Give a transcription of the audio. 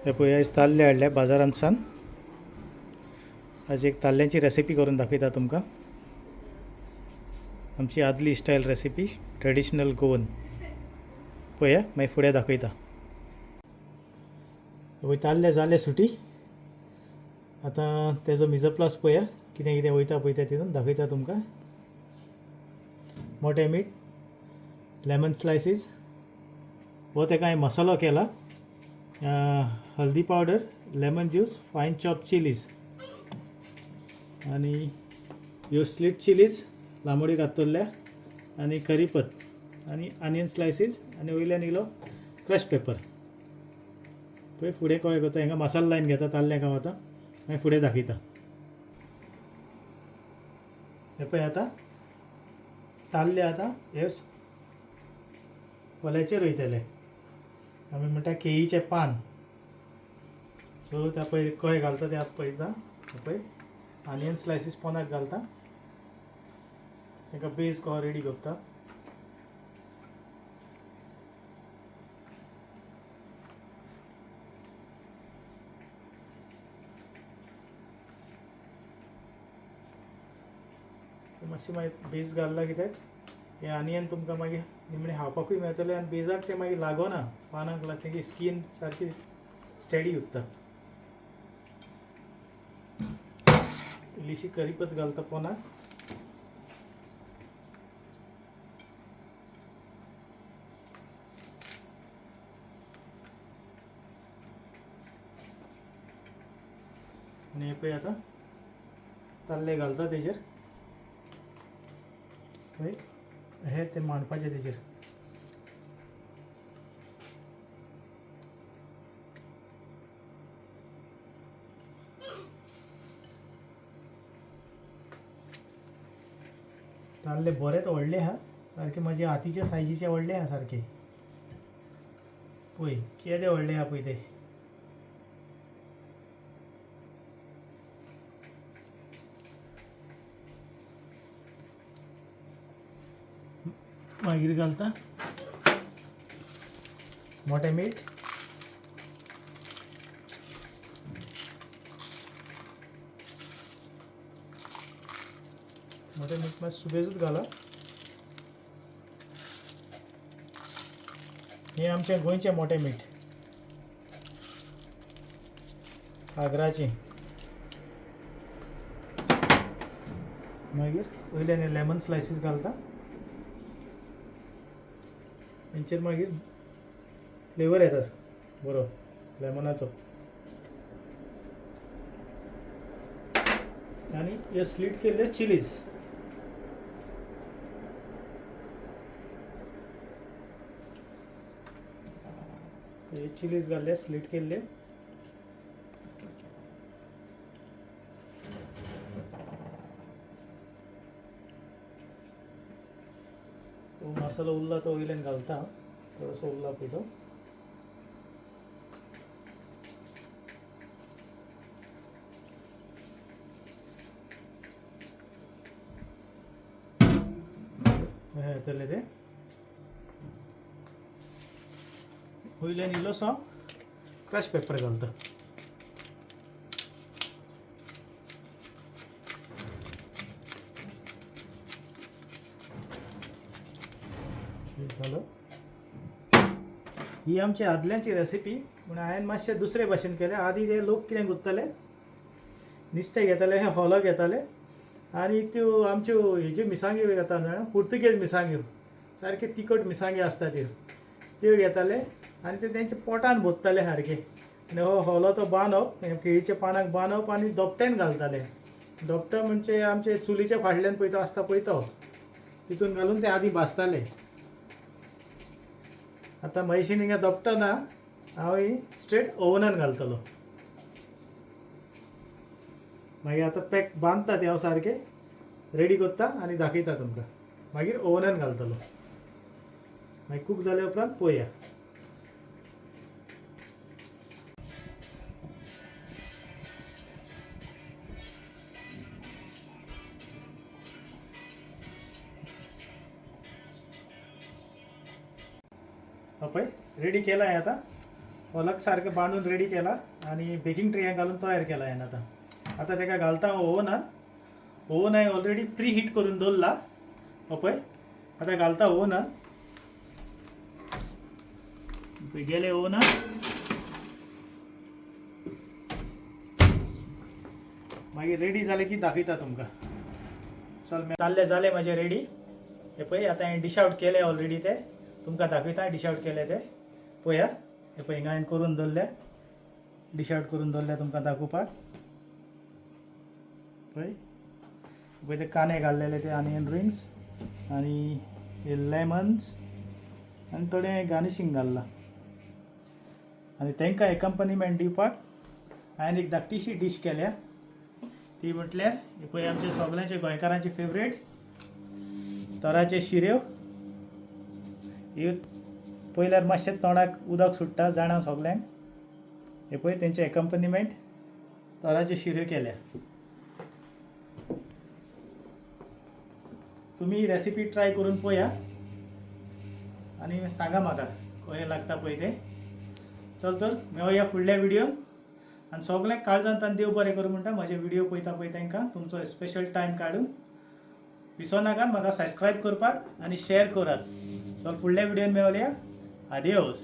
हे पळय आयज ताल्ले हाडले बाजारांतसान. आज एक ताल्ल्यांची रेसिपी करून दाखयता तुमकां. आमची आदली स्टायल रेसिपी, ट्रेडिशनल गोवन. पळया मागीर फुडें दाखयता. पळय ताल्ले जाले सुटी. आतां तेजो मिजप्लास पळया कितें कितें वयता पळय तें तितून दाखयता तुमकां. मोटें मीठ, लेमन स्लायसीस, हो तेका हांवें मसालो केला, हल्दी powder, lemon juice, fine chop chillies आनी ह्यो स्लीट चिलीज लांबोडी कातरल्या आनी करीपत आनी आनियन स्लायसीस आनी वयल्यान इलो क्रश पेपर. पळय फुडें कळ्ळें करता. हांगा मसालो लायन घेता ताल्ल्यांक हांव आतां मागीर फुडें दाखयता. हे पळय आतां ताल्ले आतां हे वल्याचेर वयतले. आमी म्हणटा केळीचें पान. सो त्या पळय कळ्ळे घालता ते आतां पळयता. पळय आनियन स्लायसीस पोनाक घालता. ताका बेज कसो रेडी करता. मातशें मागीर बेज घालला कित्याक हे आनियन तुमकां मागीर निमणें खावपाकूय मेळटलें आनी बेजाक तें मागीर लागना पानाक लागता की स्कीन सारकी स्टेडी उरता. इल्लीशी करीपत घालता पोनाक. आनी हे पळय आतां ताल्ले घालता तेजेर. पळय हे ते मांडपाचे तेजेर. ताल्ले बरेच व्हडले आहा सारके, म्हजे हातीच्या सायजीचे व्हडले आहा सारके. पळय केदे व्हडले आहा पळय ते. मागीर घालता मोटें मीठ, मोटें मीठ मातशें सुबेजूच घाला. हें आमचें गोंयचें मोटें मीठ, आग्राचें. मागीर वयल्यान लेमन स्लायसीस घालता. हेंचेर मागीर फ्लेवर येता बरो लेमनाचो. आनी ह्यो स्लीट केल्ल्यो चिलीज. हे चिलीज घाल्ले स्लीट केल्ले. तो मसालो उरला तो वयल्यान घालता, थोडोसो उरला पळय तो. हे येतले ते वयल्यान इल्लोसो क्रश पेपर घालता. जालो. ही आमची आदल्यांची रेसिपी, पूण हांवें मातशें दुसरे भाशेन केलें. आदी ते लोक कितें करताले, नुस्तें घेताले, हे होलो घेताले आनी त्यो आमच्यो हेज्यो मिरसांग्यो घेता जाणा, पुर्तुगेज मिरसांग्यो, सारक्यो तिखट मिरसांग्यो आसता त्यो, त्यो घेताले आनी ते तेंच्या पोटान भरताले सारके. आनी हो होलो तो बांदप, केळीच्या पानाक बांदप आनी दोपट्यान घालताले. दोपटो म्हणजे आमचे चुलीच्या फाटल्यान पळय तो आसता पळय तो, तितून घालून ते आदी भाजताले. आतां म्हयशीन हिंगा दोपटो ना, हांव ही स्ट्रेट ओवनान घालतलो. मागीर आतां पॅक बांदता ते हांव सारके रेडी करता आनी दाखयता तुमकां. मागीर ओवनान घालतलो. मागीर कूक जाल्या उपरांत पळोवया. पळय रेडी केला आहे आतां. होलक सारकें बांदून रेडी केला आनी बेकींग ट्रेयाक घालून तयार केला हांवें. आतां आतां ताका घालता हांव ओवनान. ओवन हांवें ऑलरेडी प्री हीट करून दवरला. हो पळय, आतां घालता ओवनान. पळय गेले ओवनान. मागीर रेडी जालें की दाखयता तुमकां. चल, ताल्ले जाले म्हाजे रेडी. हे पळय, आतां हांवें डिश आवट केले ऑलरेडी, ते तुमकां दाखयता. डिश आवट केले ते पळया. हे पळय, हिंगा हांवें करून दवरले, डिश आवट करून दवरले तुमकां दाखोवपाक. पळय पळय, ते कांदे घाल्लेले, ते आनियन रिंग्स आनी हे लेमन्स आनी थोडें गार्निशींग घाल्लां. आनी तांकां एकम्पनीमेंट दिवपाक हांवें एक धाकटीशी डीश केल्या. ती म्हटल्यार ही पळय, आमच्या सगळ्यांचे गोंयकारांची फेवरेट तोराचे शिऱ्यो. ह्यो पळयल्यार मातशें तोंडाक उदक सुट्टा जाणा सगल्यांक. हे पळय, तेंचे एकम्पनीमेंट तोराच्यो शिऱ्यो केल्या. तुमी रेसिपी ट्राय करून पळया आनी सांगा म्हाका कशें लागता पळय तें. चल तर, मेळया फुडल्या व्हिडियोन. आनी सगळ्यांक काळजांत देव बरें करूं म्हणटा. म्हजे व्हिडिओ पळयता पळय तांकां तुमचो स्पेशल टायम काडून विसर नाकात म्हाका सबस्क्रायब करपाक आनी शेअर करात. चल, फुडल्या व्हिडियोन मेळया. आदियोस.